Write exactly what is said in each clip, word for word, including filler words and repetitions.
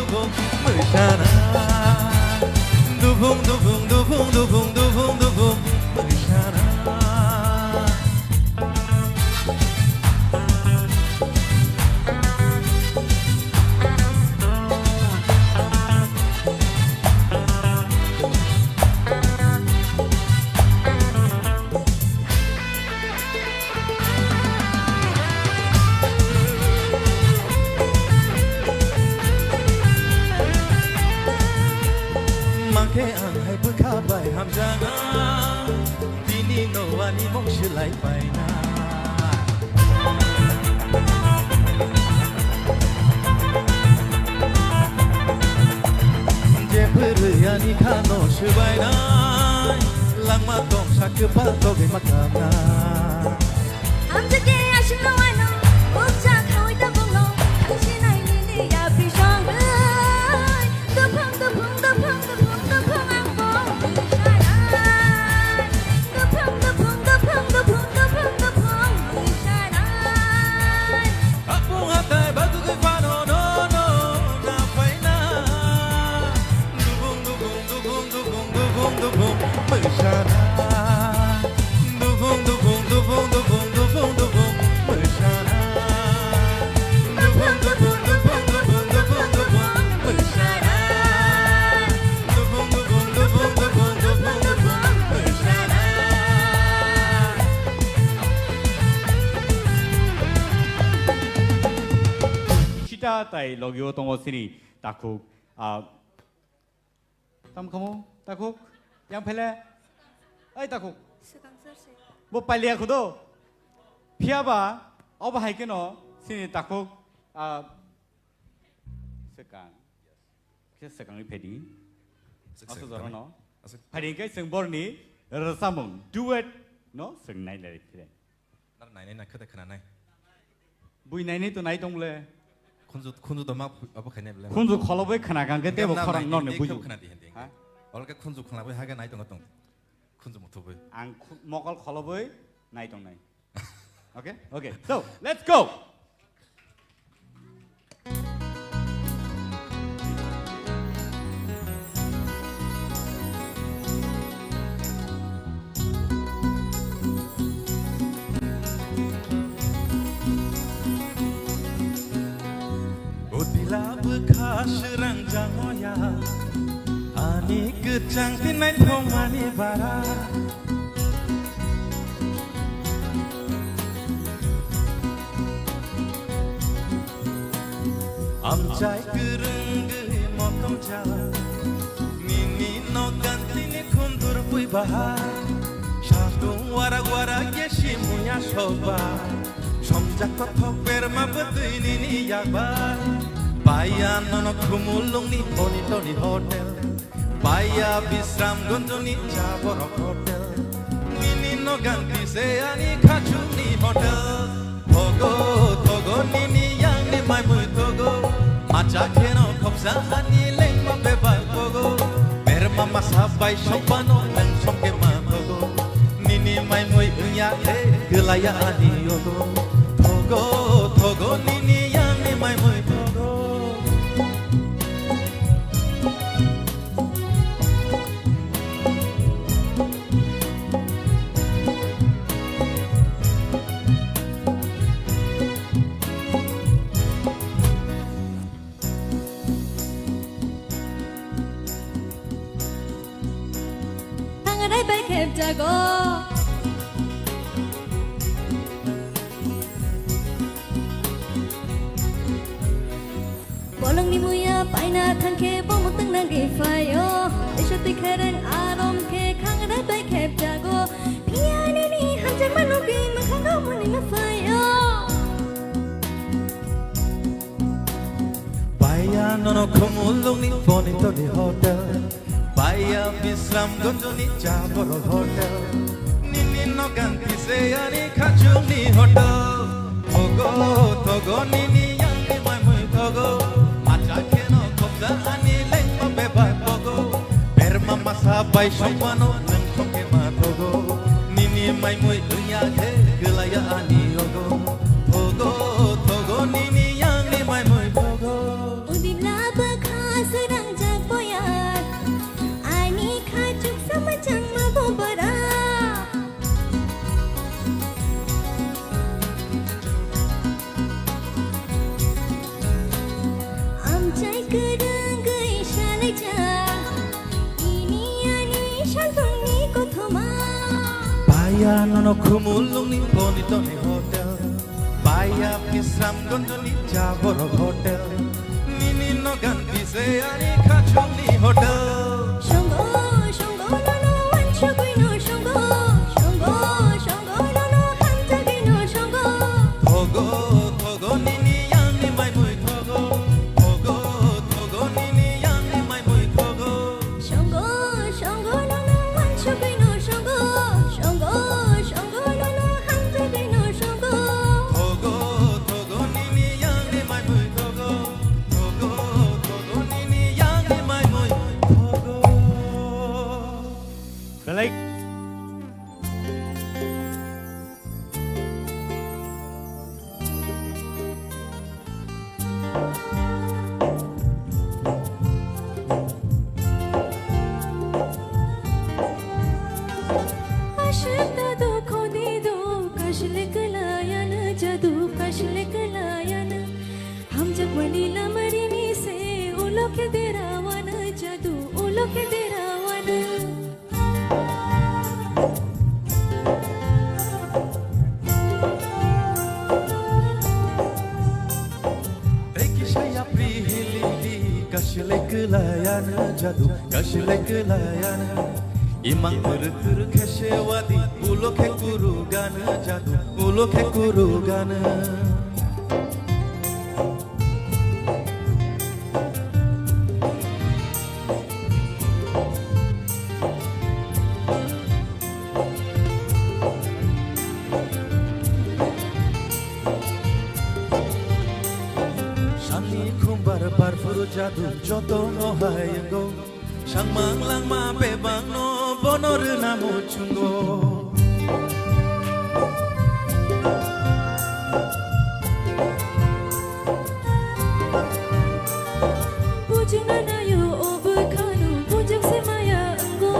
Mwsana. Dubung, dubung, dubung, dubung, dubung, dubung, mwsana. Mangkhe ang hai bwkha bai hamjaga, tini no ani mung swlai paina. Je phwrwi ani khano swbainai, langma tongsa kwpal togwi ma kamna. Hamjak khe aswkno uaino, bukcha khaui tabukno, thangsinai nini yapri songwi. Dophang, dophang, dophang, dophang, dophang, ang bo mwi sanai. Dophang, dophang, dophang, dophang, dophang, dophang, mwi sanai. Apung hatai bagwi phano no, no, na phaina. Dubung, dubung, dubung, dubung, dubung, dubung, mwi sanai. Dubung, dubung, dubung, dubung, dubung, dubung, mwsana. Dubung, dubung, dubung, dubung, dubung, dubung, mwsana. Dubung, dubung, dubung, dubung, dubung, dubung, mwsana. Sita tai logio tongo sini takhuk, ah, Tam khamu, takhuk, yang phele. Ai, takhuk. Swkang sir se. Bo pailiya khudo. Phiya ba, obo hai kheno, sini takhuk, ah, swkang. Khe swkangni phedi. Swk-, Asu swk-, jora no. Aswk. Phadi khe swng borni rwchapmung, duet no swng nai lai phire. Nar nainai na khwda khwnanai. Bui nainai to nai tong le. Khunju, khunju to ma abo khainai bole. Khunju kholobwi khna kang khe tebo khorang norni buju. Khna di hindi. Ha? Ol khe khunju khna bai haga nai tong tong. Khunju muthu bai. Ang khu-, mokol kholobwi nai tong nai. Okay? Okay. So, let's go. Utila bwkha swrang jangoya, ani kwchang tinai thongmani bara. Amchai kwrwngwi motom jak, nini nok gantini khundur bui bahai. Satung warak warak ye simuya sokba, somjak kothok berma bwtwi nini yakbai. Paiya nono Khumulwngni Toni Toni Hotel. Paiya Bisramganjni cha borok hotel. Nini nogan tise ani khachukni hotel. Thogo, thogo nini yangni maimui thogo. Macha kheno khopsa ani lengma bebak bogo. Berma masa bai sokbano nang songke ma thogo. Nini maimui wngya khe kwlaiya ani yogo. Thogo, thogo nini yangni maimui thogo. Thangrai bai khepjago. Bolongni muya paina thangkhe bo mutung nangwi phaio. Teisa twi khereng arom khe khangra bai khepjago. Phiya nini hamjakma nugwi mwkhango mwnwi ma phaio. Paiya nono Khumulwngni Toni Toni Hotel. Paiya Bisramganjni cha borok hotel. Nini nogan tise ani khachukni hotel. Thogo, thogo nini yangni maimui thogo. Macha kheno khopsa ani lengma bebak bogo. Berma masa bai songmano nang songke ma thogo. Nini maimui wngya khe kwlaiya ani yogo. Thogo, thogo nini yangni maimui thogo. Udila bwkha Nono Khumulwngni Bonitoni Hotel, Baya Bisramganjni Jaborok Hotel, nini nogan bise ani khachukni hotel. Songo, songo, nono wansugwino songo, songo, songo, nono hamjagwino songo. Thogo, thogo, nini yangni maimui thogo, thogo, thogo, nini yangni maimui thogo. Songo, songo, nono wansugwino songo, songo, songo, nono hamjagwino songo. Thogo, thogo, nini yangni maimui thogo, thogo, thogo, nini yangni maimui thogo. Belai. Ashwk dadu khoni do, kashle kwlaiyanw jadu, kashle kwlaiyanw. Hamjakmani lama rini se, ulo khe derawanw jadu, ulo khe derawanw. Reki saya pri hilidi, kashle kwlaiyanw jadu, kashle kwlaiyanw. Imang puru puru khesewadi, ulo khe kuru ganw jadu, ulo khe kuru ganw. Sani khumbar barfuru jadu joto no hai wngo. Sangmang langma bebak no bono rwna muchungo. Bujwngna naio o bwkhano, bujwk se maya wngo.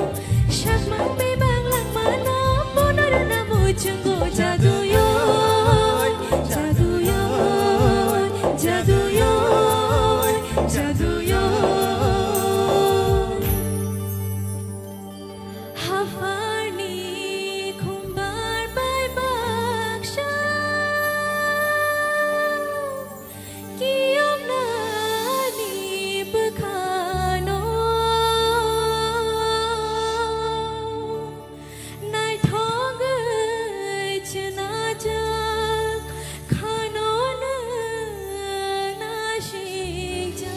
Sakmang bebak langmano, bono rwna muchungo. Jaduyoi, jaduyoi, jaduyoi, jaduyoi. Hapharni khumbar bai baksa kiyomnani bwkhano naithogwi chnajak khano nasikjak.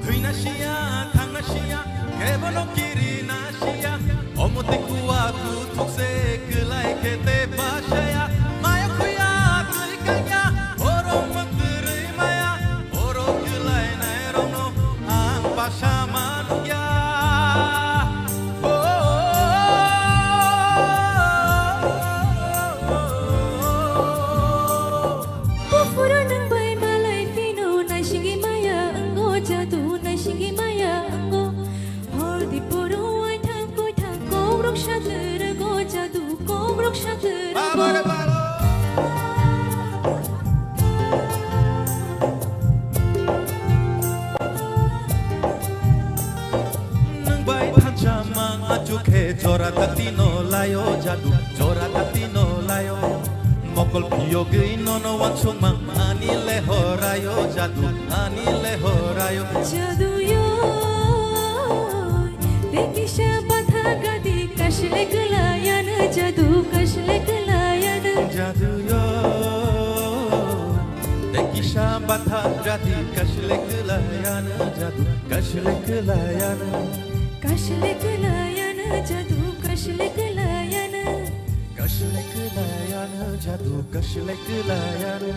Thwina siya, thangna siya, kebono kirina siya. Omo tei kuwa kuthuk se kwlai khe tei bachaya. Maya khuya twi kanya, borok mwktwrwi maya, borok kwlai nairokno ang basa manukya. Oh. Buphuru nwng bai malai phino, naisingwi maya wngo jadu, naisingwi maya wngo. Hor di poro waithang koithang, kokrok satwrwgo jadu, kokrok satwrwgo. Baba re baba. Nwng bai thansa mang achuk khe jora dakti no laio jadu, jora dakti no laio. Mokol phiyogwi nono wansuk mang ani lehoraio jadu, ani lehoraio. Jadu yo, tei kisa batha gadi kasle kwlaiyanw jadu, kasle kwlaiyanw. Jadu yo, tei kisa batha gadi kasle kwlaiyanw jadu, kasle kwlaiyanw. Kasle kwlaiyanw jadu, kasle kwlaiyanw. Kasle kwlaiyanw jadu, kasle kwlaiyanw.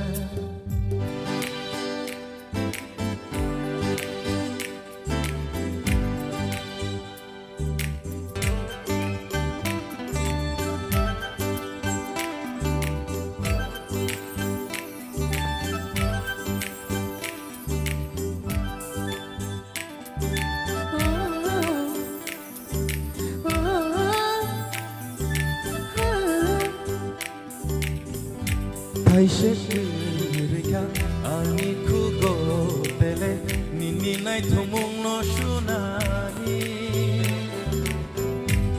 Kaisa kwrwi kha ani khugo belai nini naithokmungno sunani.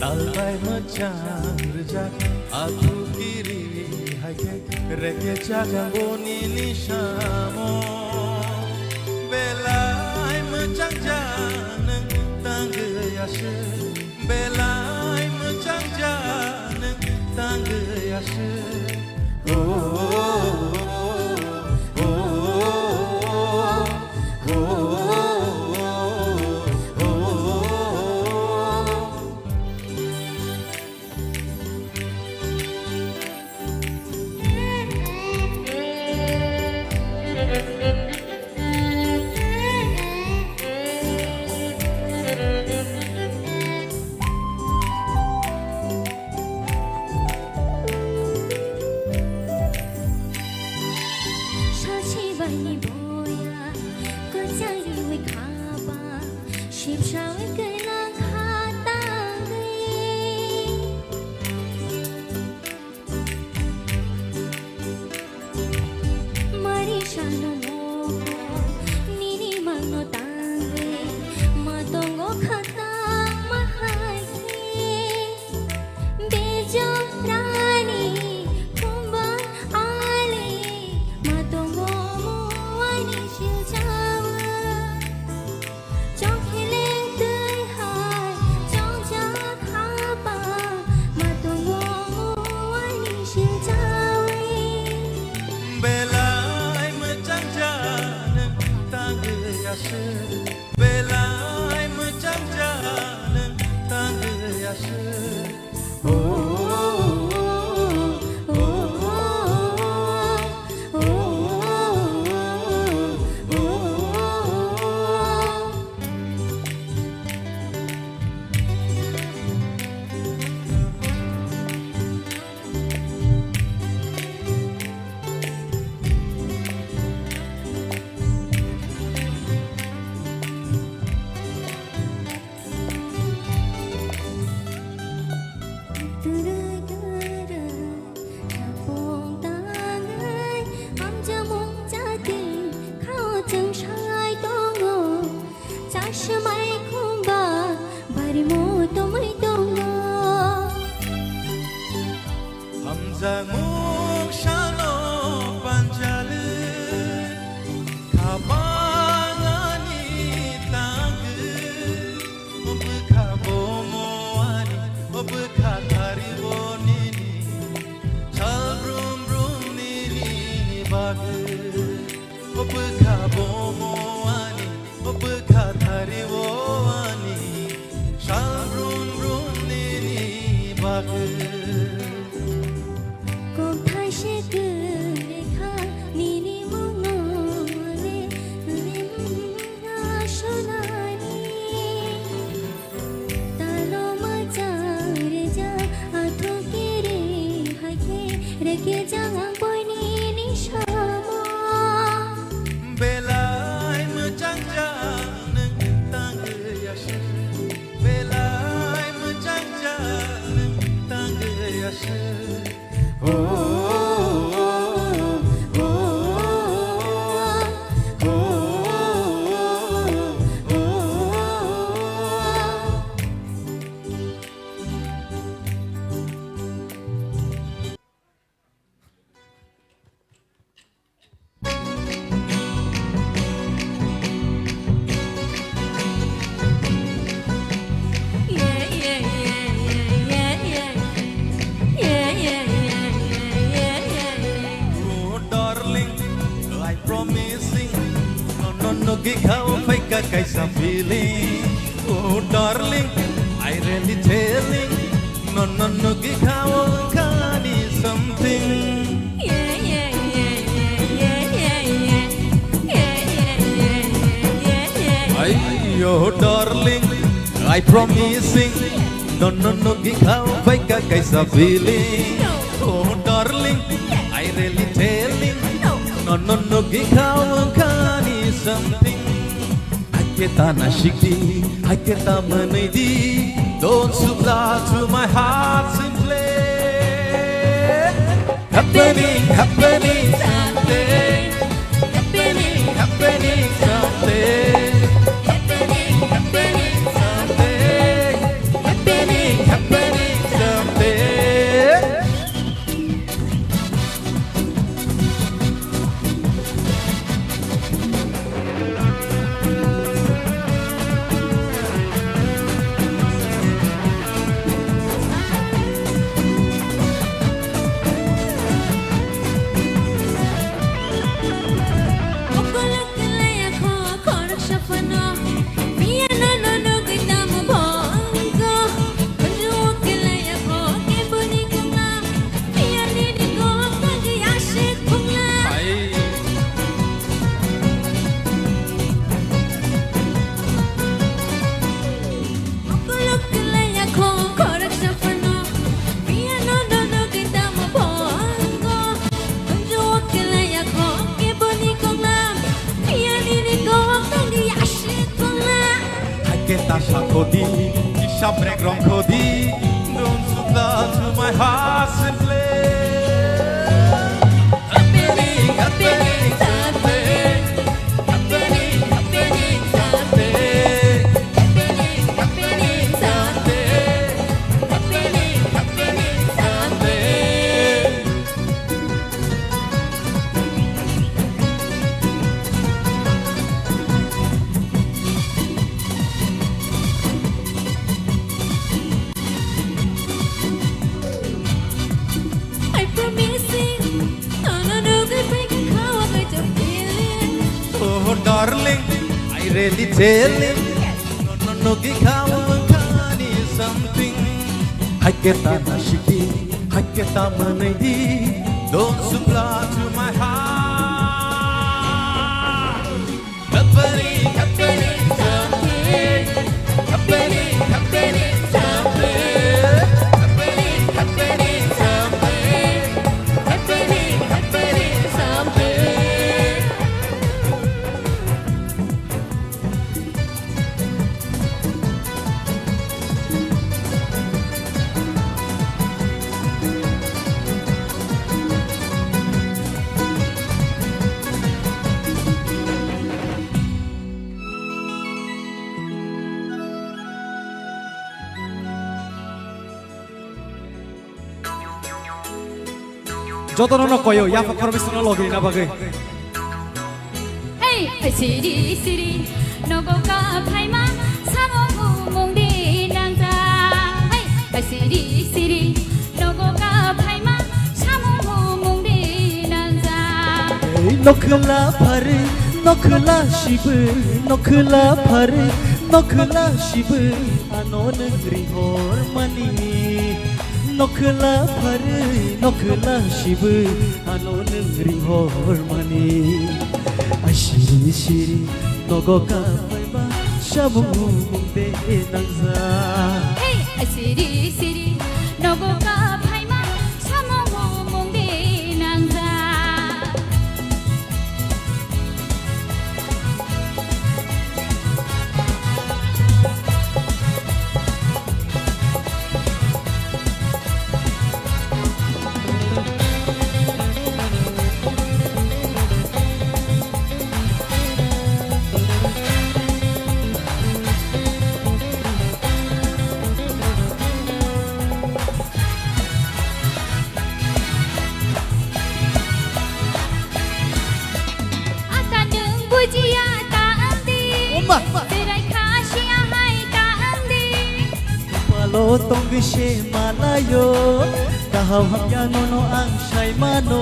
Talbai mwchang rwjak athu kiri hai khe reke chagango nini samo. Belai mwchang ja nwng tangwi aswk. Belai mwchang ja nwng tangwi aswk. Oh, oh, oh, oh. Sachi bai ni boya, kwchang riwi khaba, sipsawi kailang kha tangwi. Mari sano moho, nini mangno tangwi, matongo khatang mahai khe. Bejong rani, kumban ali, matongo muani siljawa. Chongkheleng twi hai chongjak haba, matongo muani siljawi. Belai mwchang ja nwng tangwi aswk, belai mwchang ja nwng tangwi aswk. Twrwi twrwi chapung tangwi hamjamung chati khao chwng sai tongo. Chasmai khumba bari mutumwi tongo. Hamjakmung sano panjali, khabang ani tangwi. O bwkha bomo ani, o bwkha thari bo nini, sal brum brum nini bagwi. O bwkha bomo ani, o bwkha thari bo ani, sal brum brum nini bagwi. Kok thaise kwrwi kha nini mungno le, sonani. Talo mwchang rwjak athu kiri hai khe reke jang ang boini ni samo. Belai mwchang ja nwng tangwi aswk. Belai mwchang ja nwng tangwi aswk. Oh, darling, I promising. No, no, no, gi khao phai ka kaisa feeling. Oh, darling, I really telling. No, no, no, gi khao khani something. Ay, oh, darling, I promising. No, no, no, gi khao phai ka kaisa feeling. Oh, darling, I really telling. No, no, no, gi khao khani something. Hakhe ta nasikdi, hakhe ta mwnwidi. Don't supply to my heart simply. Happening, happening something. Happening, happening something. Happening, happening something. Happening, happening something. Haike ta sakodi, kisa brek rongkhodi, don't you touch my heart simply. Happening, happening something. Happening, happening something. Happening, happening something. Happening, happening something. I promising, no, no, no, I break a cow, I got your feeling. Oh, darling, I really telling. No, no, no, gi khawa khani something. Haketa na shiki, haketa manaidi. Don't supply to my heart. Happening, happening something. Happening, happening something. Happening, happening something. Happening, happening something. Jotono no koyo, yapha khoroknwi songno logi rina bagwi. Hey, siri, siri, nogo ka phaima, samung humung di nangja. Hey, siri, siri, nogo ka phaima, samung humung di nangja. Ei, nokhla phari, nokhla sibu, nokhla phari, nokhla sibu. Ano nwng ringhor mani, nokhla phari, nokhla sibu, ano nwng ringhor mani. Asiri siri, nogo ka phaima, samung humung de nangja. Hey, asiri siri, nogo ka phaima, samung humung de nangja. Ata nwng bujiya ta wngdi. Oma. Berai kha siya hai ta wngdi. Palo tongwi se malayo. Kaham hamya nono ang sai mano.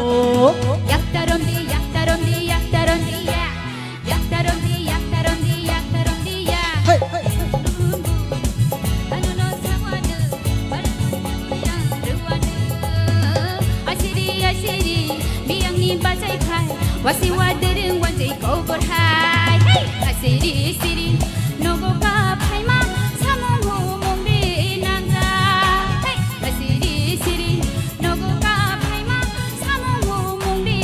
Yakta romdi, yakta romdi, yakta romdi ya. Yakta romdi, yakta romdi, yakta romdi ya. Hey, hey, hey. Ano no sawano, barang yang ruwano. Asiri, asiri, biyangni bachai khai, wasi wadereng wanjai kobor hai. Hey, asiri, siri, nogo ka phaima, samung humung de nangja. Hey, asiri, siri, nogo ka phaima, samung humung de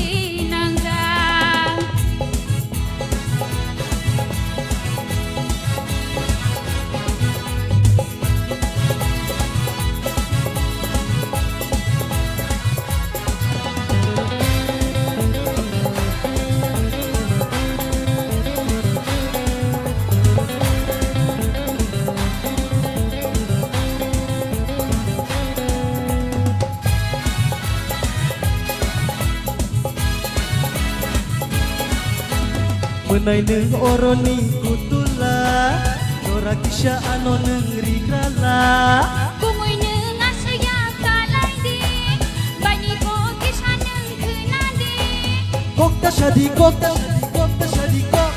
Nai nwng oroni kutula, jora kisa ano nwng rigrala. Bumui nwng aswk ya kalai di, baini kok kisa nwng khna di. Kok ta sadi, kok ta sadi, kok ta sadi, kok.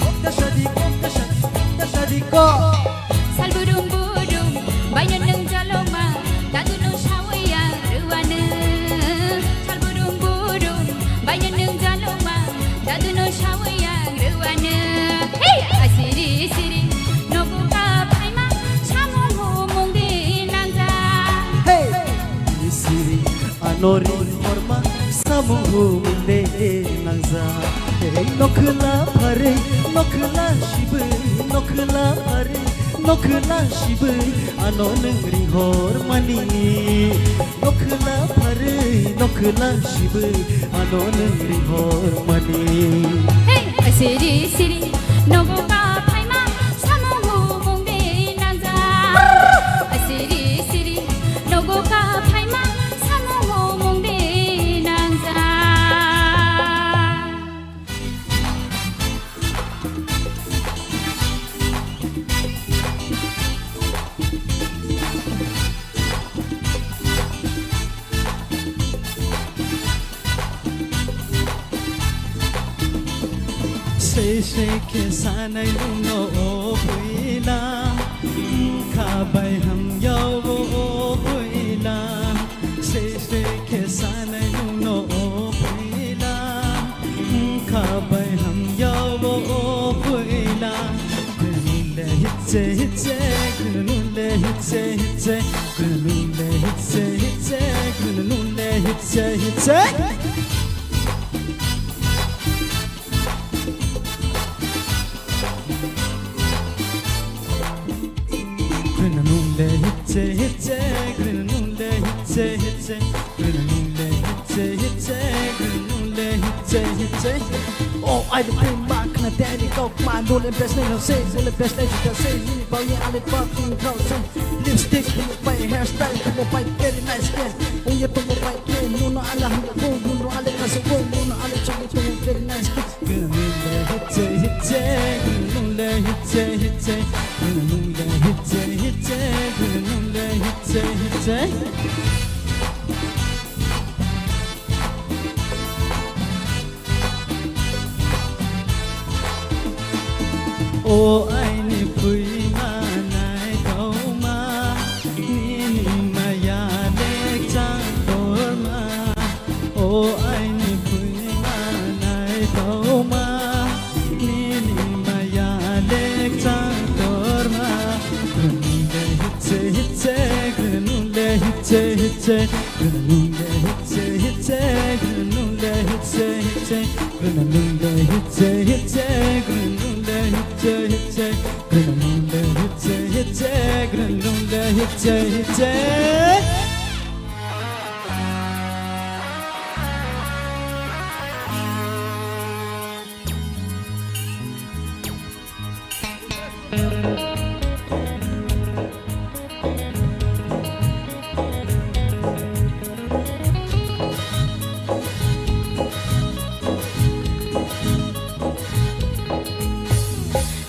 Kok ta sadi, kok ta sadi, kok ta sadi, kok. Sal budung budung, baino nwng jaloma, dadu no sawi ang rwano. Sal budung budung, baino nwng jaloma, dadu no sawi ang rwano. Hey! Asiri siri, nogo ka phaima, samung humung di nangja. Hey! Siri, ano ri horma, samung humung de nangja. Hey, nokhla pharwi, nokhla sibwi, nokhla pharwi, nokhla sibwi, ano nwng ri hormani. Nokhla pharwi, nokhla sibwi, ano nwng ri hormani. Hey, asiri siri, nogo ka phaima, samung humung de nangja. Asiri siri, nogo ka phaima, samung humung de nangja. Sei sei khe sanai nwngno o bwila, wngkha bai hamya o bwila. Sei sei khe sanai nwngno o bwila, wngkha bai hamya o bwila. Gwnule hitse hitse, gwnule hitse hitse, gwnule hitse hitse, gwnule hitse hitse. Gwnanung le hitse hitse, gwnanung le hitse hitse, gwnanung le hitse hitse, gwnanung le hitse hitse. Oh, I don't think back na deni kok ma, no le best name say, no le best name to say, ni bau ye ale pak king draw say, lipstick, my hairstyle, my very nice, yeah. Oh, ye to my, yeah, no, no, ala, no, no, no, ale, kaso, no, no, ale, chong, very nice, yeah. O aini phuima naithokma, nini maya lekchang torma. O aini phuima naithokma, nini maya lekchang torma. Gwnung le hitse hitse, gwnung le hitse hitse, gwnung le hitse hitse, gwnung le hitse hitse, gwnung le hitse hitse, gwnung le hitse hitse, gwnung le hitse hitse, gwnung le hitse hitse.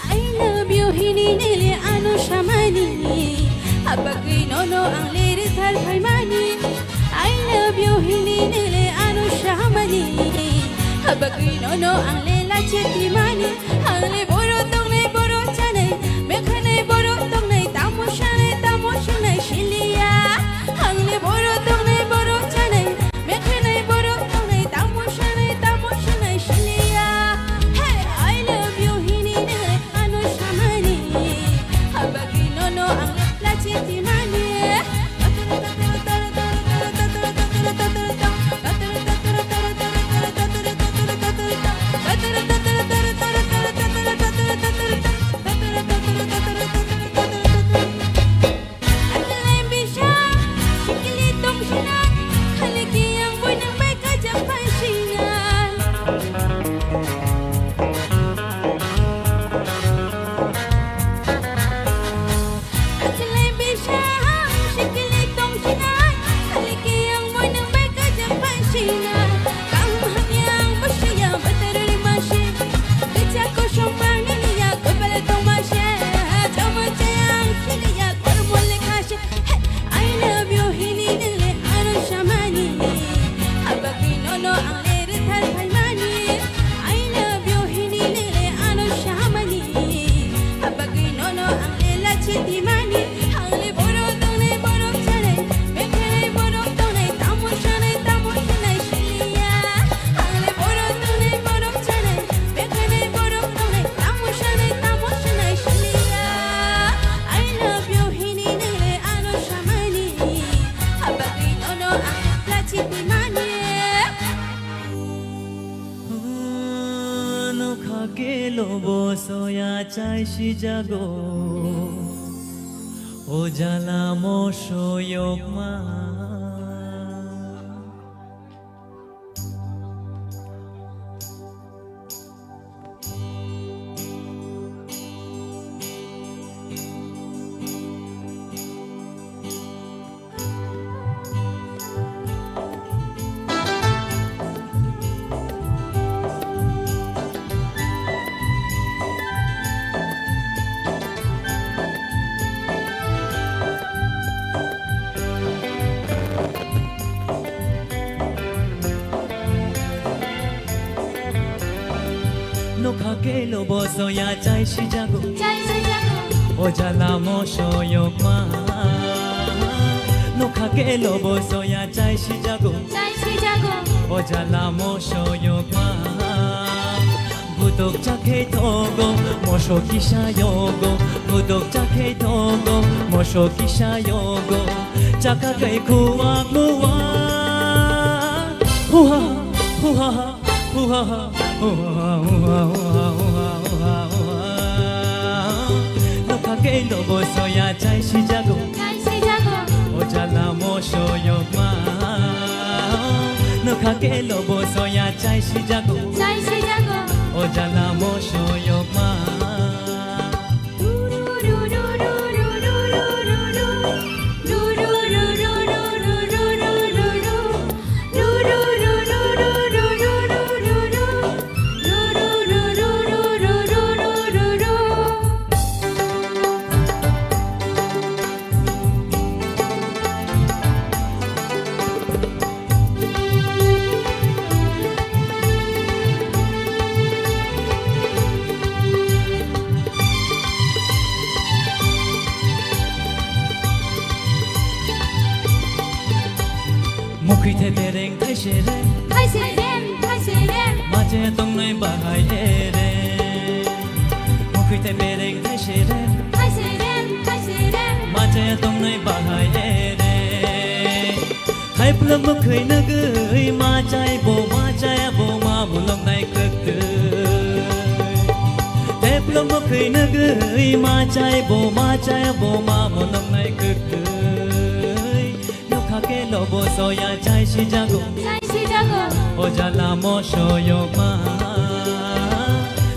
I love you hini nile ano samani, abagwi nono ang le rithar phaimani. I love you hini nile ano samani, abagwi nono ang le lachi timani. Ang le boro tongnai boro chanai, mekhanai boro tongnai, tamo sanai tamo sanai siliya. Ang le boro tongnai boro chanai, mekhanai boro tongnai, tamo sanai tamo sanai siliya. Hey, I love you hini nile ano samani, abagwi nono ang le lachi timani. Kosom manini ya, kopele tongma se, chama che ang sini ya, kormo lekha se. Hey, I love you hini nile ano samani. Abagwi nono ang le rethar phaimani. I love you hini nile ano samani. Abagwi nono ang le lachi timani. Ang le borok tongnai borok chanai, bekhenai borok tongnai, tamo sanai tamo sanai siliya. Ang le borok tongnai borok chanai, bekhenai borok tongnai, tamo sanai tamo sanai siliya. I love you hini nile ano samani. Abagwi nono ang lachi timani. Nokha kelo bo soya chai sijago, o jala mo soyokma. Nokha kelo bo soya chai sijago. Chai sijago. O jala mo soyokma. Nokha kelo bo soya chai sijago. Chai sijago. O jala mo soyokma. Budok chakhe togo, moso kisa yogo. Budok chakhe togo, moso kisa yogo. Chaka kai kuwa kuwa. Huha, huha. Nokha kelo bo soya chai sijago. Chai sijago. O jala mo soyokma. Nokha kelo bo soya chai sijago. Chai sijago. O jala mo soyokma. Mukhwi the bereng thaise re. Thaise re, thaise re. Mache tongnai bahai ere. Mukhwi the bereng thaise re. Thaise re, thaise re. Mache tongnai bahai ere. Thaiphla mukhwi nugwi machai bo machai bo ma bulok nai kwktwi. Thaiphla mukhwi nugwi machai bo machai bo ma bulok nai kwktwi. Nokha kelo bo soya chai sijago. Chai sijago. O jala mo soyokma.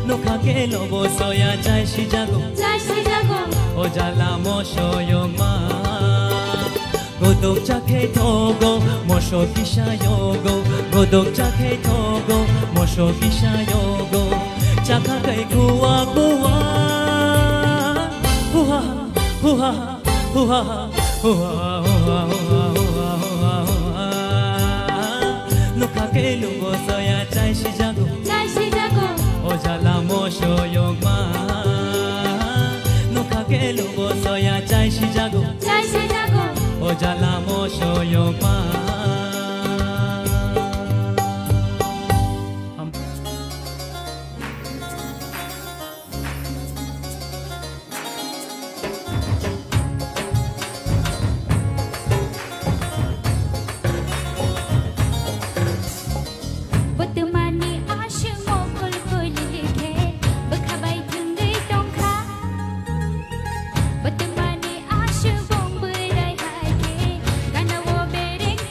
Nokha kelo bo soya chai sijago. Chai sijago. O jala mo soyokma. Godok chakhe togo, moso kisa yogo. Godok chakhe togo, moso kisa yogo. Chakha kai kuwa kuwa. Huha, huha. Huha, huha, huha. Nokha kelo bo soya chai sijago. Chai sijago. O jala mo soyokma. Nokha kelo bo soya chai sijago. Chai sijago. O jala mo soyokma. Bwtwmani aswk mokol kwlwi khe bwkha bai thwngwi tongkha. Bwtwmani aswk bong bwrwi hai khe gana-o bereng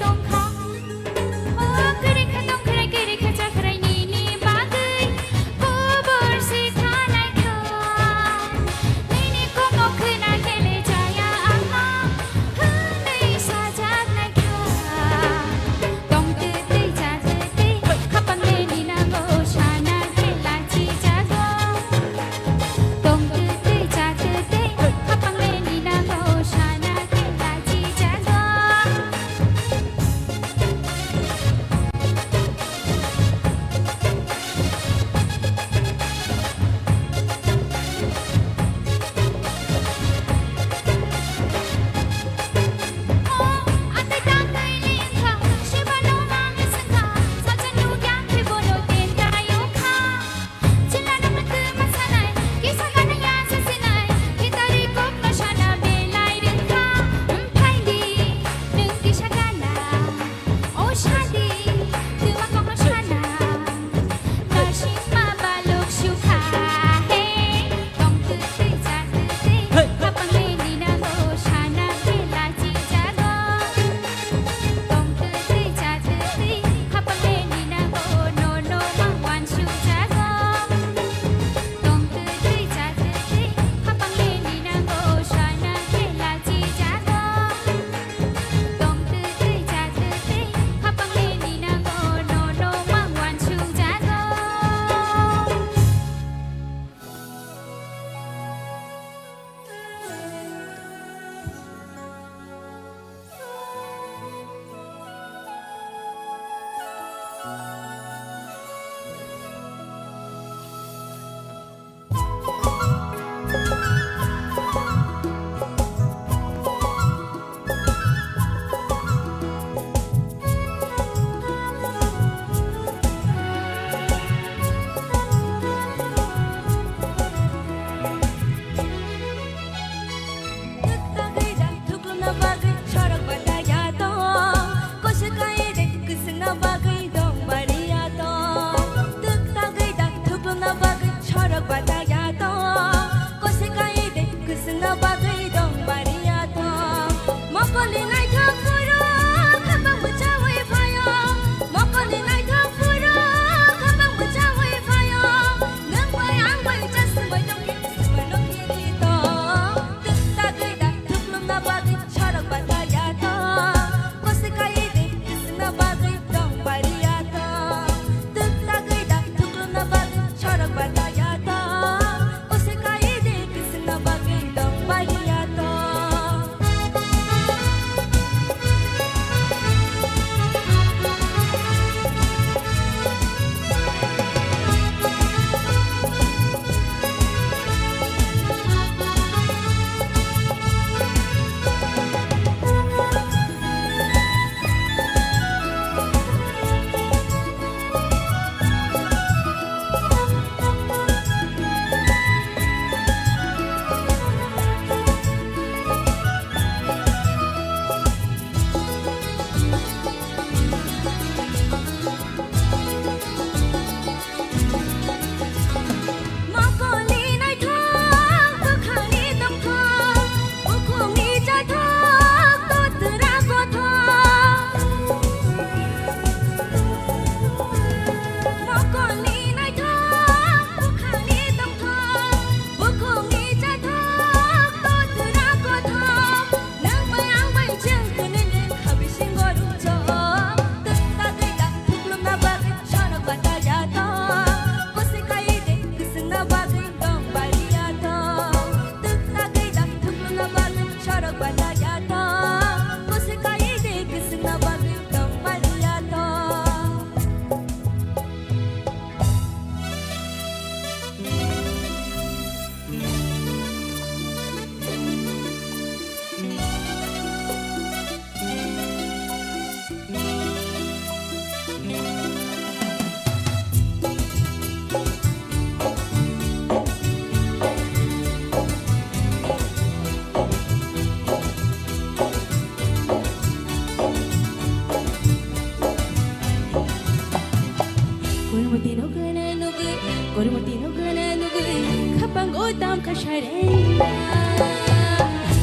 Tam ka sarenda.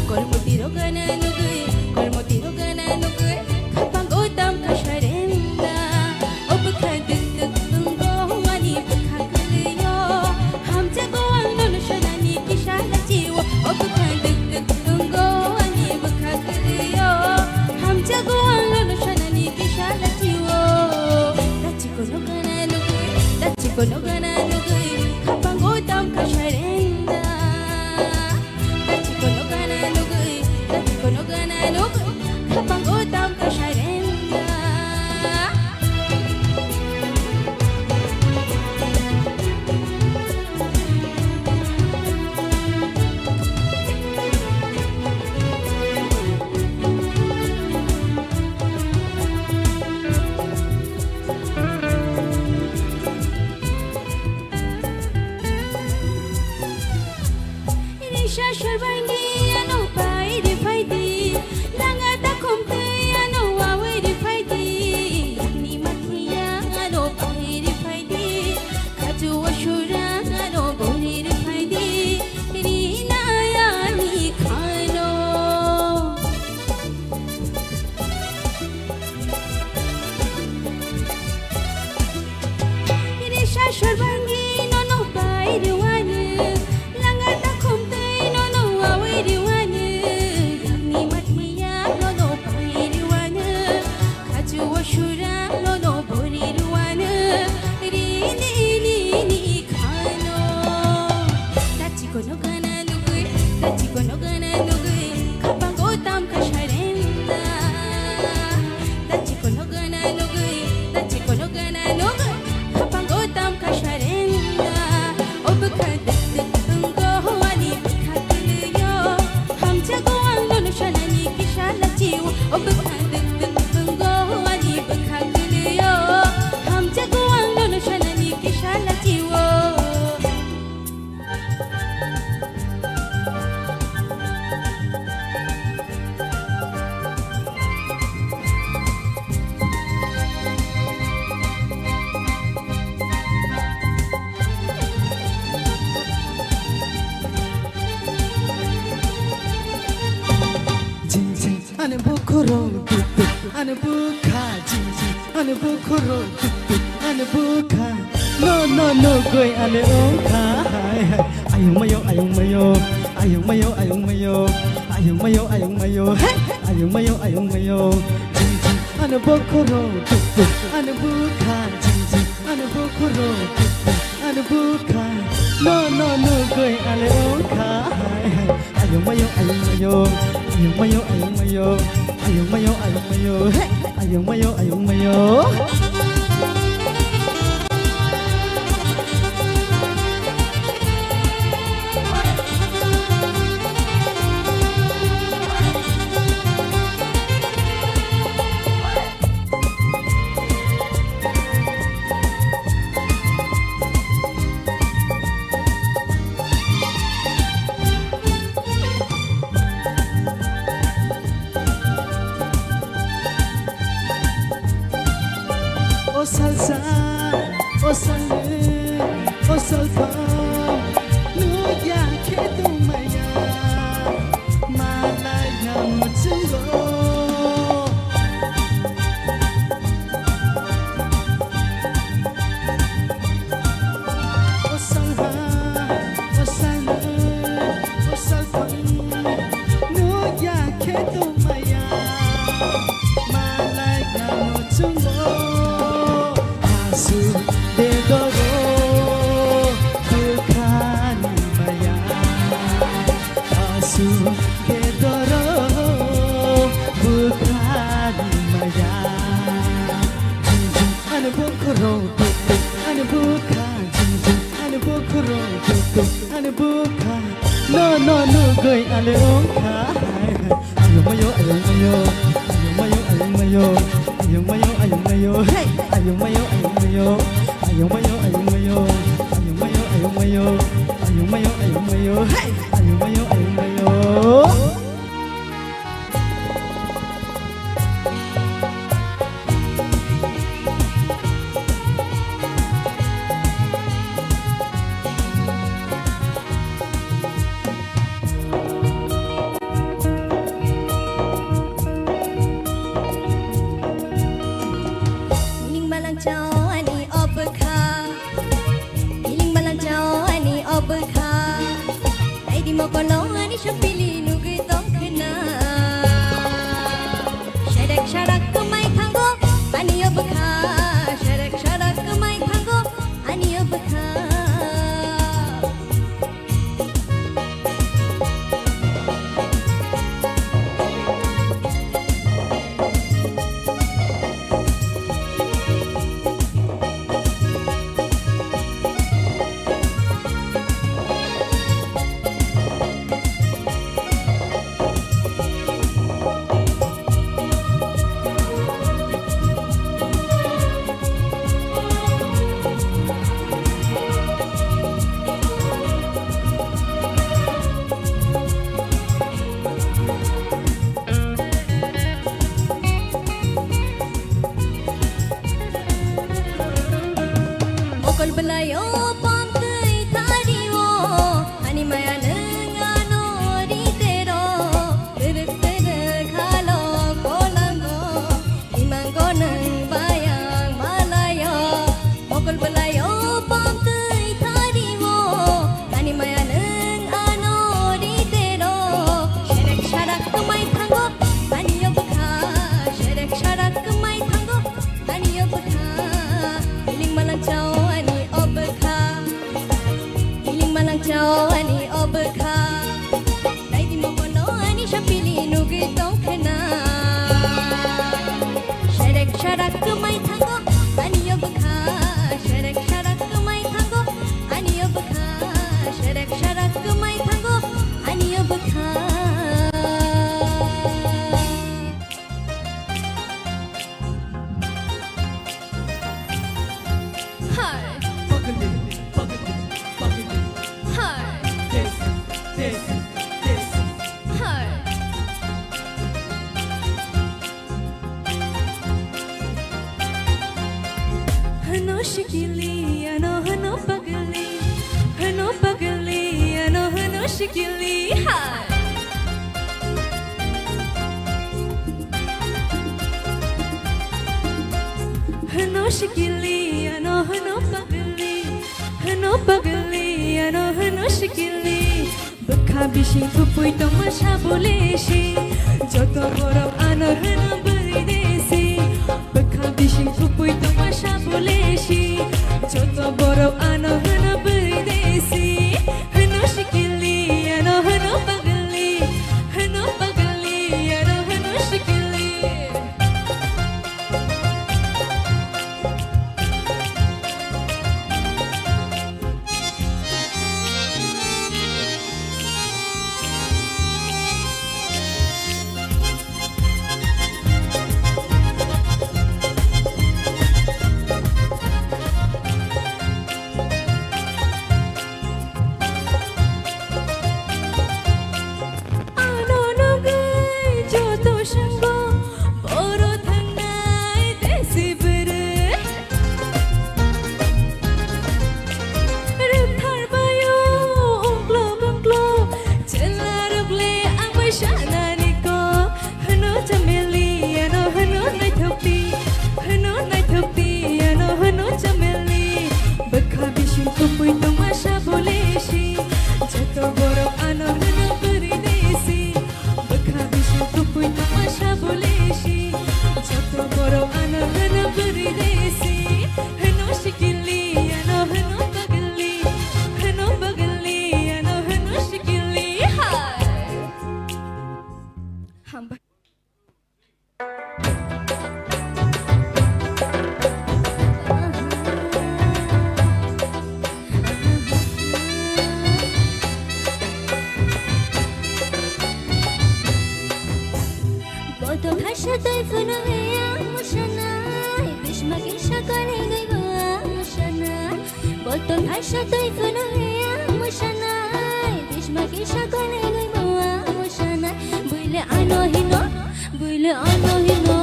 Kormoti rogana nugui, kormoti rogana nugui, khapango tam ka sarenda. O bwkha duk duk wngo ani bwkha kwlwio. Hamjago ang nono sanani kisa lachiwo. O bwkha duk duk wngo ani bwkha kwlwio. Hamjago ang nono sanani kisa lachiwo. Dachi kono gana nugui, dachi kono gana nugui, khapango tam ka sarenda. Dachi kono gana nugui, dachi kono gana nugui, khapango tam ka sarenda. Risa sarbangi ano pai ri phaidi, langa takhum tei ano wawi ri phaidi, ni mathiya ano pai ri phaidi, khaju asura ano bori ri phaidi, ri naya ni khano. Risa sarbangi nono pai rwani, langa takhum tei nono wawi rwani, yangni mathiya nono pai rwani, khaju asura nono bori rwani, rini ni ni khano. Dachi kono gana nugui, dachi kono gana nugui, khapango tam ka sarenda. Dachi kono gana nugui, dachi kono gana nugui, khapango tam ka sarenda. O bwkha duk duk wngo ani bwkha kwlwio. Hamjago ang nono sanani kisa lachiwo. O bwkha duk duk wngo ani bwkha kwlwio. Hamjago ang nono sanani kisa lachiwo. Jing jing ani bukhurok duk duk ani bukha jing jing ani bukhurok duk duk ani bukha. No no no goi ale ongkha hai hai. Ayung mayo ayung mayo, ayung mayo ayung mayo, ayung mayo ayung mayo, hey ayung mayo ayung mayo. Jing jing ani bukhurok duk duk ani bukha jing jing ani bukhurok duk duk ani bukha. No no no goi ale ongkha hai hai. Ayung mayo ayung mayo, ayung mayo ayung mayo, ayung mayo ayung mayo, hey ayung mayo ayung mayo. O salsa, o salnwi, o salphang, nukya khe tongmaya, malai nang muchungo. O salha, o salnwi, o salphang, nukya khe tongmaya, malai nang muchungo. Asu de doro, bukhani maya. Asu de doro, bukhani maya. Jing jing ani bukhurok duk duk ani bukha. Jing jing ani bukhurok duk duk ani bukha. No no nugui ale ongkha. Ayung mayo ayung mayo, ayung mayo ayung mayo, ayung mayo ayung mayo, hey ayung mayo ayung mayo, ayung mayo ayung mayo, ayung mayo ayung mayo, ayung mayo ayung mayo, hey ayung mayo ayung mayo. Mokolo ani sapili nugwi tongkhna. Serek sarak kwmai thango ani o bwkha, serek sarak kwmai thango ani o bwkha. Mokol belai o pam twi thari o, ani maya nwng ano ri tero, terek terek halo kolango, imango nwng bayang malayo. Mokol belai o pam twi thari o, ani maya nwng ano ri tero. Serek sarak kwmai thango ani o bwkha, serek sarak kwmai thango ani o bwkha. Iling malang chao ani o bwkha, iling malang chao ani o bwkha. Naidi mokono ani sapili nugwi tongkhna. Serek sarak kwmai thango ani o bwkha, serek sarak kwmai thango ani o bwkha, serek sarak kwmai thango ani o bwkha. Hi. Hi. Hi. Hano shikili, ano hano pagli. Hano pagli, ano hano shikili. Hi. Hano shikili, ano hano pagli. Hano pagli, ano hano shikili. Bwkha bising thupui tongma sabole si. Joto borok ano hano bwrwi de si. Bwkha bising thupui tongma sabole si. Joto borok ano hano bwrwi de si. Hano shikili, ano hano pagli. Hano pagli, ano hano shikili. Ano nugwi joto swngo boro thangnai desi bwrwi. Rwktharbaio ungklok ungklok chwlarokle ang bai sanani kok. Hwno chameli, ano hwno naithokti, hwno naithokti, ano hwno chameli. Bwkha bising thupui tongma sabole si, joto borok ano hwno bwrwi de si. Bwkha bising thupui tongma sabole si, joto borok ano hwno bwrwi de si. Hwno sikili, ano hwno bagli, hwno bagli, ano hwno sikili. Hai. Hambai. Boto thaisa twi phunugwi ang musanai, bisma kisa kani gwibo ang musanai. Boto thaisa twi phunugwi ang musanai, bisma kisa kani gwibo ang musanai. Buile ano hino, buile ano hino,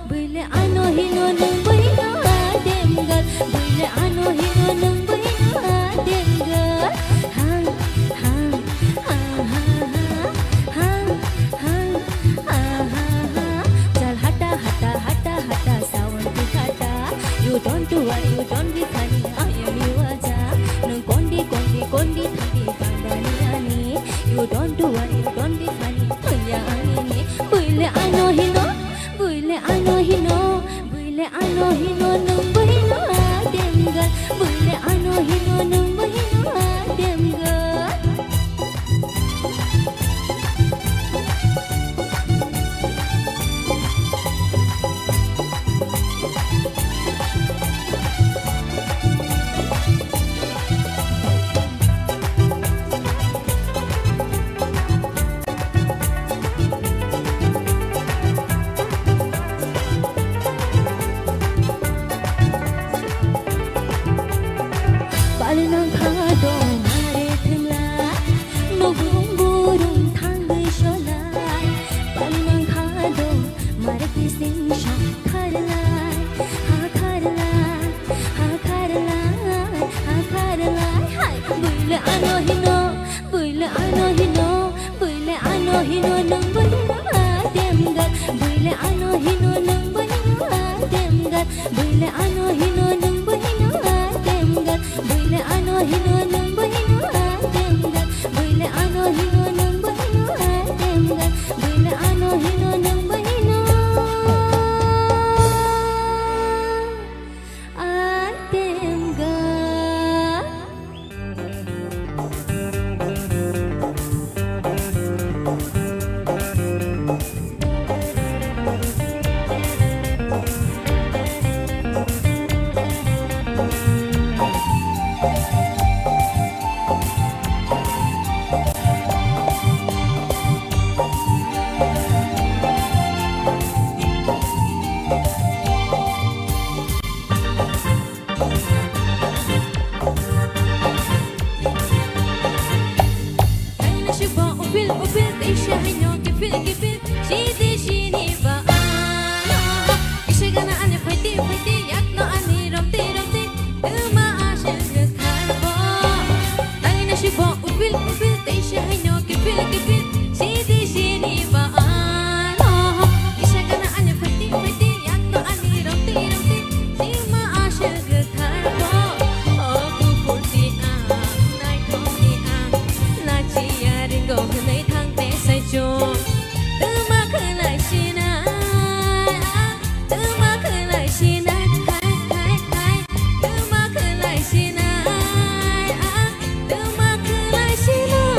buile ano hino nwng buino adem gal. Buile ano hino nwng buino adem gal. Hang, hang, ha, ha, ha, hang, hang, ha, ha, ha. Chal hata, hata, hata, hata, sound ki hata. You don't do what you don't be funny, I am you aja. Nwng kondi, kondi, kondi thangdi bangdani ani. You Buile ano hino, buile ano hino, nwng bo hino atem gat. Buile ano hino, nwng bo hino atem gat. Buile ano hino, nwng bo hino atem gat. Buile ano hino, nwng bo hino atem gat. Buile ano hino, nwng bo hino atem gat. Buile ano hino, nwng bo hino atem gat. Taina sibo upil upil, teisa haino kipil kipil, sidi sini ba ano. Kisa gana ani phaiti phaiti, yakno ani romti romti, tuma aswk tharbo. Taina sibo upil upil, teisa haino kipil kipil, sidi sini ba ano. Kisa gana ani phaiti phaiti, yakno ani romti romti, tuma aswk tharbo. O kuphurti ang, naithokni ang, lachiya ringo hwnwi thang te saichung. Tuma khwlai sinai, tuma khwlai sinai, hai, hai, hai. Tuma khwlai sinai, tuma khwlai sinai.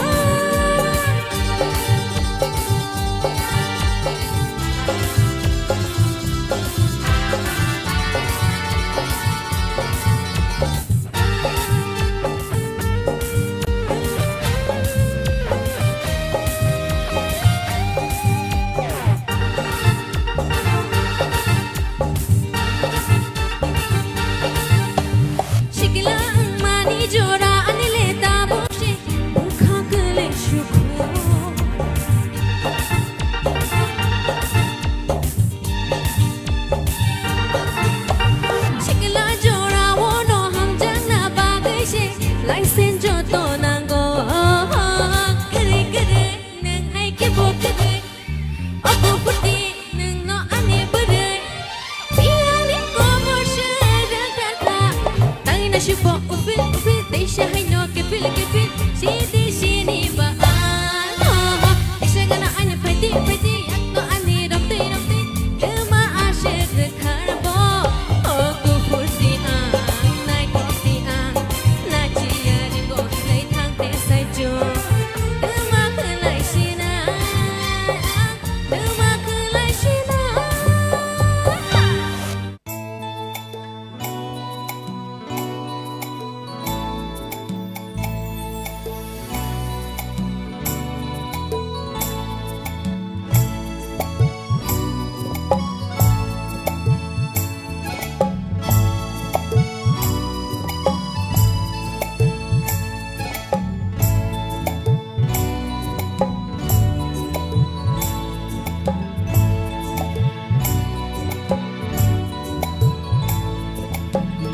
Sikila wngmani jora ani le tabuk se bwkha kwlwi sukhu. Sikla jorao no hamjakna bagwi se license joto nango. Kwrwi kwrwi nwng hai khe bo kwrwi. O kuphurti nwng no ani bwrwi. Biyangni komor se rwngthar kha. Tangwi naisik bo upil upil teisa haino kiphil kiphil. Sidi sini ba ano. Kisa gana ani phaidi phaidi yakno ani romtwi romtwi. Kwma aswk rwkharbo, o kuphurti ang, naithokti ang, lachiya ringo hinwi thangte saichung. Kwma khwlai sinai ang, kwma khwlai sinai.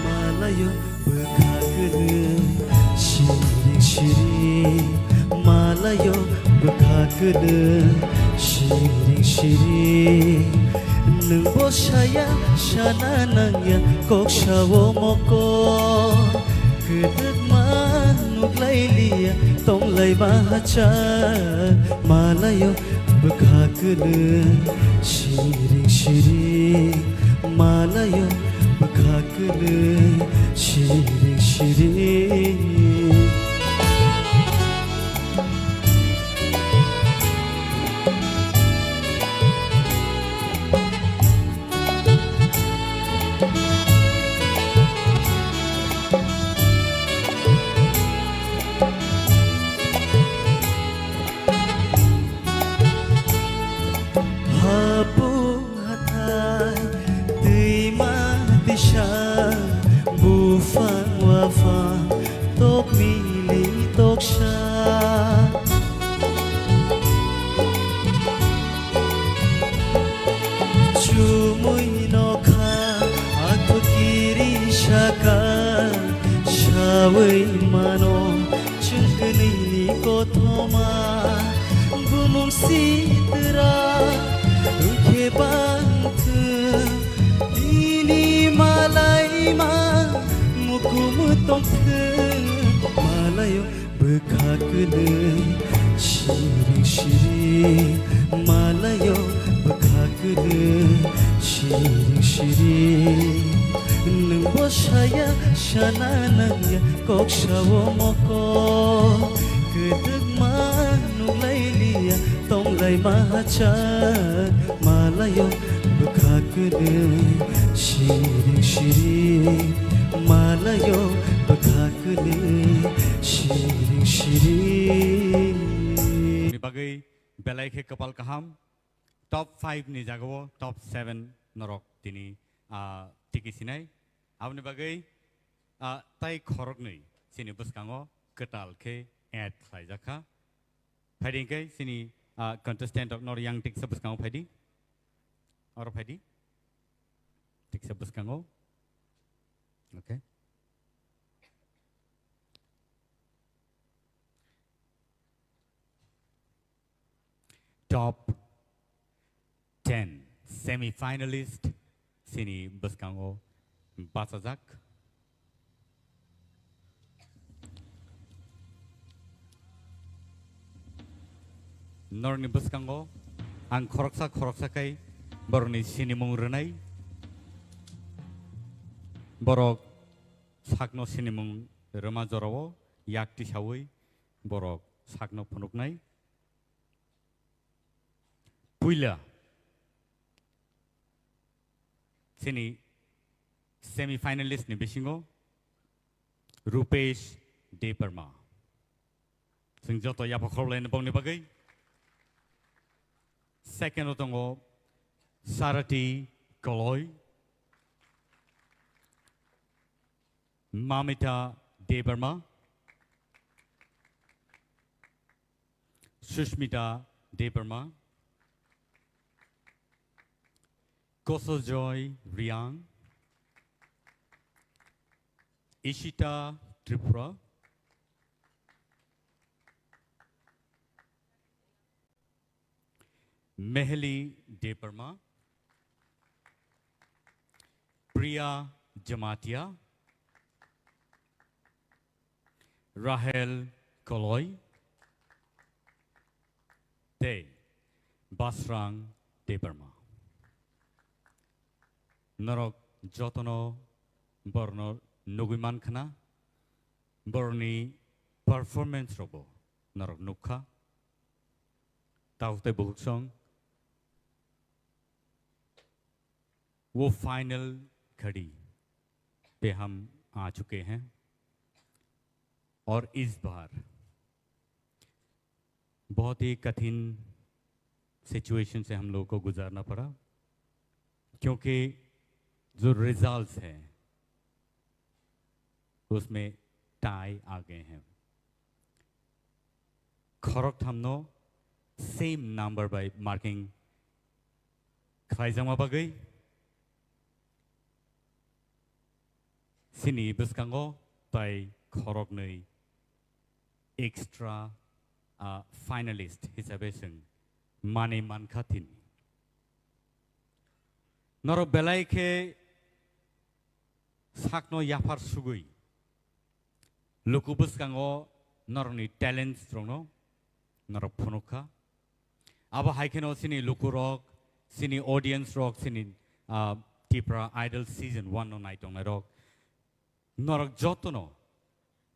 Malayo bwkha kwrwi siring siring, malayo bwkha kwrwi siring siring. Nwng bo saya sana nangya kok sao mokol, kwdwkma nuklailiya tonglaima hachal. Malayo bwkha kwrwi siring siring, malayo bwkha kwrwi siring siring. Hapung hathai, twima twisa, buphang waphang, tok Ma, bumung sitra, wngkhe bangthwng, nini malaima, mukumu tongthwng, malayo bwkha kwlwng, siring siring, malayo bwkha kwlwng, siring siring. Nwng bo saya sana nangya, kok sao moko, kwdwkma nunglailiya, tonglaima hachal, malayo bwkha kwlwng, siring siring, malayo bwkha kwlwng, siring siring. Ni bagwi belai khe kwpal kaham, top five ni jagao top seven norok tini, ah, tiki sinai. Aboni bagwi, ah, tai khoroknwi chini bwskango kwtal khe add khlaijak kha. Phaidi hwnkhe chini, ah, contestant rok nor yang tiksa bwskango phaidi. Oro phaidi. Tiksa bwskango. Okay. Top ten semi-finalist chini bwskango bachajak. Norokni bwskango ang khoroksa khoroksa khe borokni sinimung rwnai. Borok sakno sinimung rwma jorao yak tisaui borok sakno phunuknai. Puila chini semi-finalist ni bisingo Rupesh Debbarma. Chwng joto yapha khorokhlaini bokni bagwi. Second o tongo Sarati Koloi, Mamita Debbarma, Sushmita Debbarma, Kosojoy Riang, Ishita Tripura, Meheli Debbarma, Priya Jamatia, Rahel Koloi, tei Basrang Debbarma. Norok jotono borokno nugui mankha na, borokni performance rokbo norok nukha. Tabuk tei bukhuk song, वो फाइनल घड़ी पे हम आ चुके हैं और इस बार बहुत ही कठिन सिचुएशन से हम लोगों को गुजारना पड़ा, क्योंकि जो रिजल्ट्स हैं उसमें टाई आ गए हैं। Khorok thamno same number by marking khlaijakma bagwi chini bwskango tai khoroknwi extra, ah, finalist hisabe chwng manwi mankha thini. Norok belai khe sakno yaphar sugwi luku bwskango norokni talents rokno norok phunukha. Abo hai kheno chini lukurok, chini audience rok, chini, ah, Tipra Idol season one no naitongnai rok, norok jotono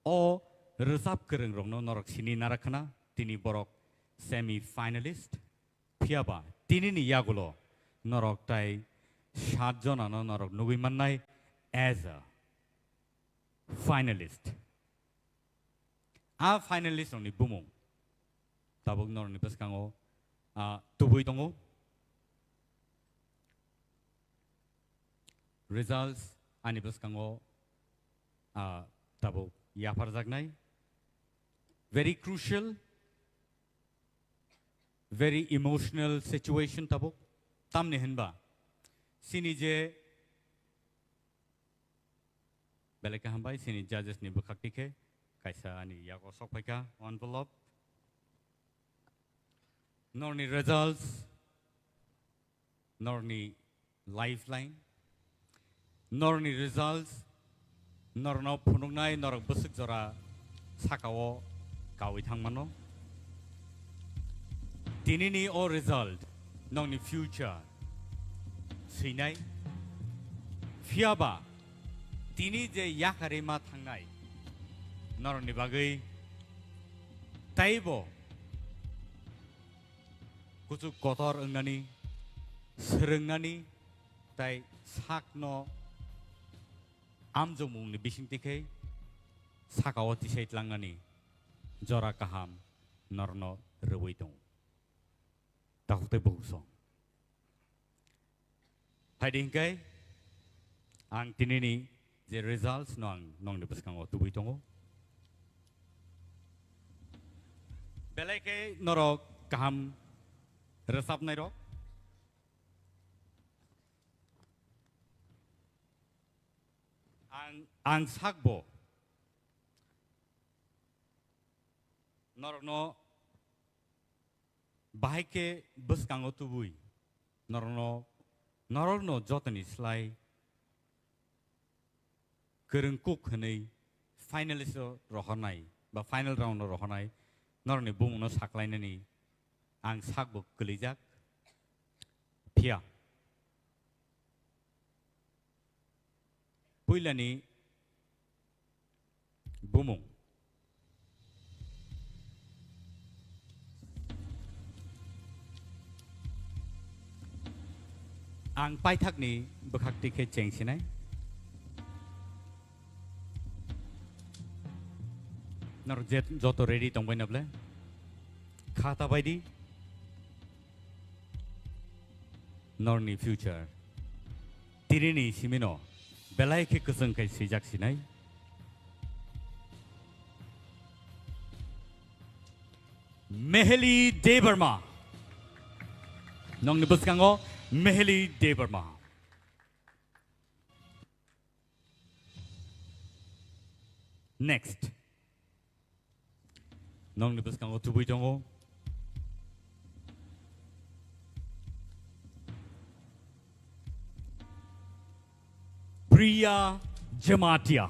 o rwchap kwrwng rokno norok sini narakhana, tini borok semi finalist. Phiya ba tinini yagulo norok tai sat jonano norok nugui mannai as a finalist. A finalist rokni bumung tabuk norokni bwskango, ah, tubui tongo. Results ani bwskango, ah, tabuk yapharjaknai. Very crucial, very emotional situation tabuk. Tamni hinba chini je belai kaham bai chini judges ni bwkhak tikhe kaisa ani yago sok phaikha envelope. Norni results, norni lifeline, norni results, norno phunuknai norok bwswk jora sakao kawi thangmano. Tinini o result nokni future swinai. Phiyaba tini je yakarima thangnai norokni bagwi taibo kuchuk kotor wngnani, swrwngnani, tai sakno amjokmungni bisingtwi khe sakao tisai tlangnani jora kaham norno rwui tongo. Takhuk tei bukhuk song. Phaidi hinkhe ang tinini je results no ang nongni bwskango tubui tongo. Belai khe norok kaham rwchapnai rok. Ang, ang sakbo norokno bahai khe bwskango tubui norokno, norokno jotoni slai kwrwng kuk hwnwi finalist o rohornai ba final round o rohornai norokni bumungno saklainani ang sakbo kwlwijak. Phiya puilani bumung. Ang paithakni bwkhak tikhe chengsinai. Nor jet joto ready tongbai na ble? Kha ta bai di. Norni future. Tirini simino belai khe kwchwng khai swijak sinai. Meheli Debbarma. Nongni bwskango Meheli Debbarma. Next. Nongni bwskango tubui tongo. Priya Jamatia.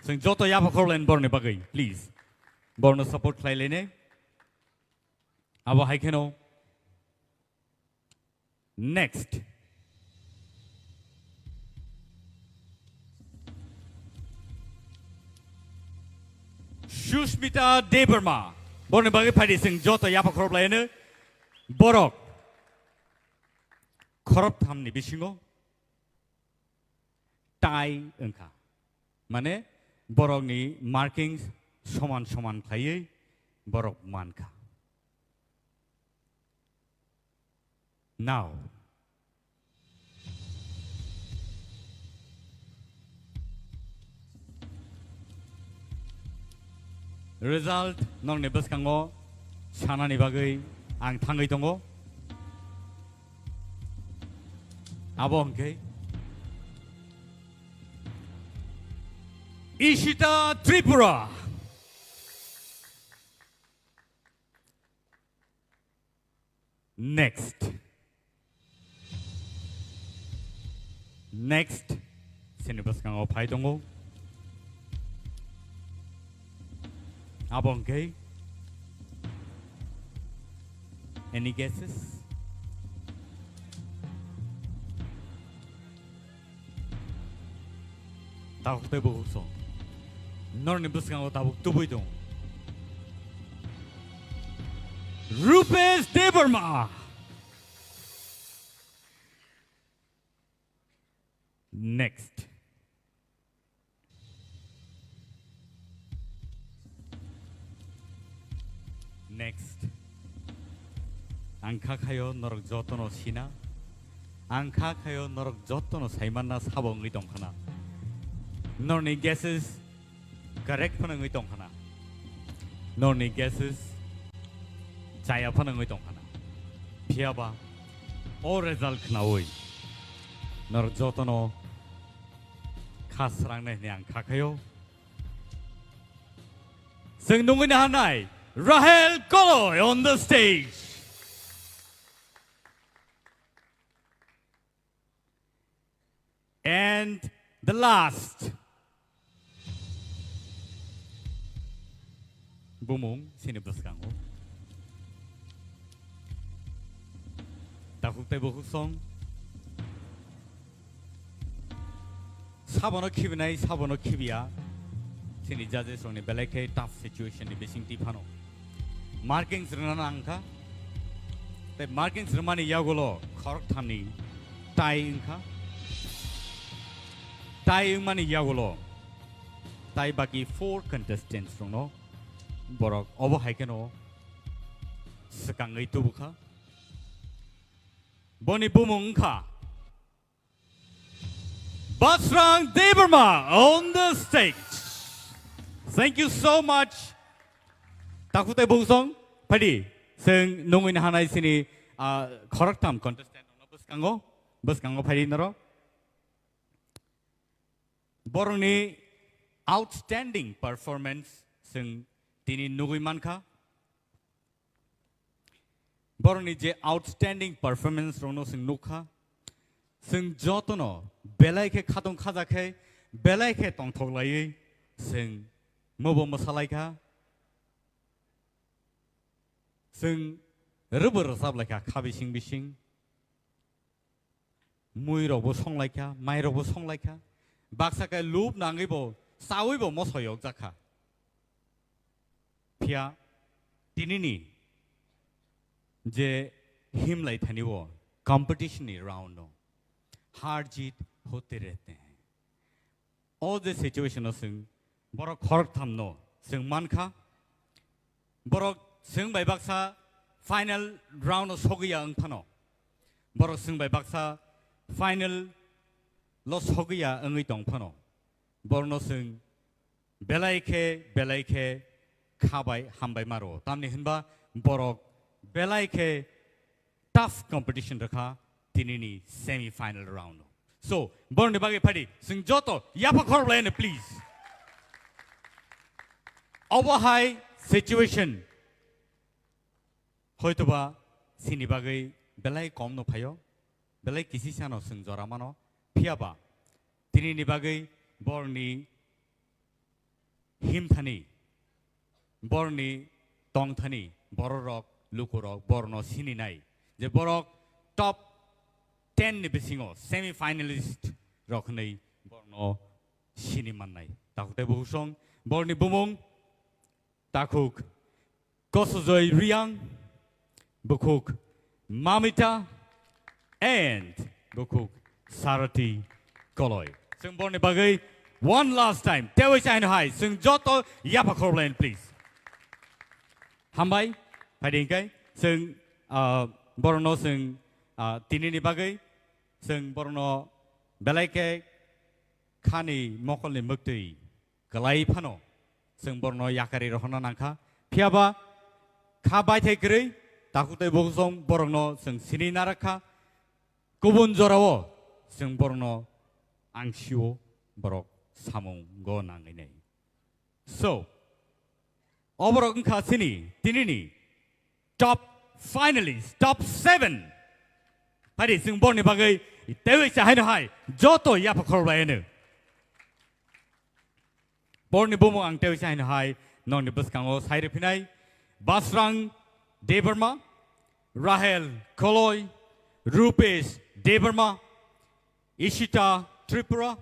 Chwng joto yapha khorlaini borni bagwi, please. Borno support khlai lainai. Abo hai kheno. Next. Sushmita Debbarma. Borni bagwi phaidi chwng joto yapha khorop laino. Borok khorop thamni bisingo tie wngkha. Mane borokni markings soman soman khlaiwi borok mankha. Now, result nokni bwskango sanani bagwi ang thangwi tongo. Abo hwnkhe Ishita Tripura. Next. Next. Sini bwskango phai tongo. Abo hwnkhe. Any guesses? Tabuk tei bukhuk song. Norni bwskango tabuk tubui tong. Rupesh Debbarma. Next. Next. Ang kha khayo norok jotono sina. Ang kha khayo norok jotono saimanna sabo wngwi tongkhana. Norni guesses correct phano wngwi tongkhana. Norni guesses chaya phano wngwi tongkhana. Phiyaba o result khnaui norok jotono kha srangnai hwnwi ang kha khayo. Chwng nungwi naharnai Rahel Koloi on the stage. And the last. Bumung sini bwskango. Takhuk tei bukhuk song. Sabono khibinai, sabono khibiya. Sini judges rokni belai khe tough situation ni bising twi phano. Markings rwna nang kha. Tei markings rwmani yagulo khorok thamni tie wngkha. Tie wngmani yagulo tai baki four contestants rokno borok obo hai kheno swkangwi tubukha. Boni bumung wngkha Basrang Debbarma on the stage. Thank you so much. Takhuk tei bukhuk song, phaidi. Chwng nungwi nahanai sini, ah, khoroktham contestant rokno bwskango, bwskango phaidi norok. Borokni outstanding performance chwng tini nugwi mankha. Borokni je outstanding performance rokno chwng nukha, chwng jotono belai khe khatong khaja khe, belai khe tongthok laiwi chwng mobo mwsa laikha, chwng rwbo rwchap laikha kha bising bising. Mui rokbo song laikha, mai rokbo song laikha. Baksa khe lub nangwi bo chawi bo moso yok jakha. Phiya tinini je himlai thani o competition ni round no har jeet hote rehte hain. O je situation no chwng borok khoroktham no chwng mankha. Borok chwng bai baksa final round o sogwi ya wng phano. Borok chwng bai baksa final lo sogwi ya wngwi tong phano. Borokno chwng belai khe, belai khe kha bai hambai maro. Tamni hinba borok belai khe tough competition rwkha tinini semi final round o. So, borokni bagwi phaidi, chwng joto yapha khorok laino, please. Obo hai situation hoitoba sini bagwi belai kom no phaio, belai kisi sano chwng jora mano, phiyaba tinini bagwi borokni himthani, borni tongthani, bororok, lukurok, borno sininai. Je borok top ten ni bisingo semi finalist rok hinwi borno sini mannai. Takhuk tei bukhuk song, borni bumung, takhuk Kosojoi Riang, bukhuk Mamita, and bukhuk Sarati Koloi. Chwng borni bagwi one last time, tewi chaino hai, chwng joto yapha khorok lain, please. Hambai, phaidi hingkai, chwng, ah, borno chwng, ah, tinini bagwi, chwng borno belai khe khani mokolni mwktwi kwlai phano chwng borokno yakari rohorna nangkha. Phiyaba kha baithai kwrwi takhuk tei bukhuk song borokno chwng sini narakha. Kubun jorao chwng borokno angsio borok samungo nangwi nai. So, oborok wngkha chini tinini top finalist, top seven. Phaidi chwng borni bagwi tewi chahaino hai joto yapha khorok laino. Borni bumung ang tewi chahaino hai nokni bwskango sai rwphinai Basrang Debbarma, Rahel Koloi, Rupesh Debbarma, Ishita Tripura,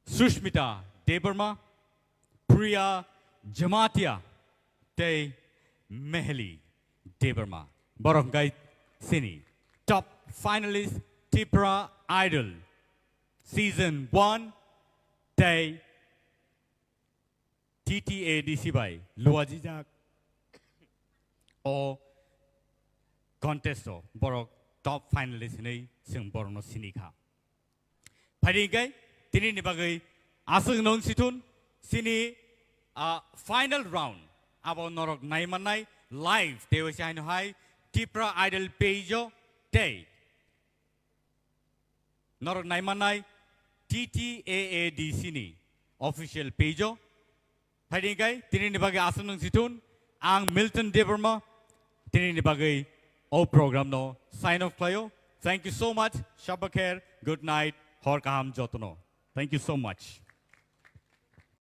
Sushmita Debbarma, Priya Jamatia, tei Meheli Debbarma. Borok hwnkhe chini top finalist Tipra Idol season one tei T T A D C bai luajijak o contest o borok top finalist hinwi chwng borokno sini kha. Phaidi hingkhe tinini bagwi aswk nung sithun sini, ah, final round abo norok naimannai live tewi se haino hai Tipra Idol page o tei norok naimannai T T A A D C ni official page o. Phaidi hingkhe tinini bagwi aswk nung sithun ang Milton Debbarma tinini bagwi o program no sign off khlaio. Thank you so much. Shabba khair. Good night. Hor kaham jotono. Thank you so much.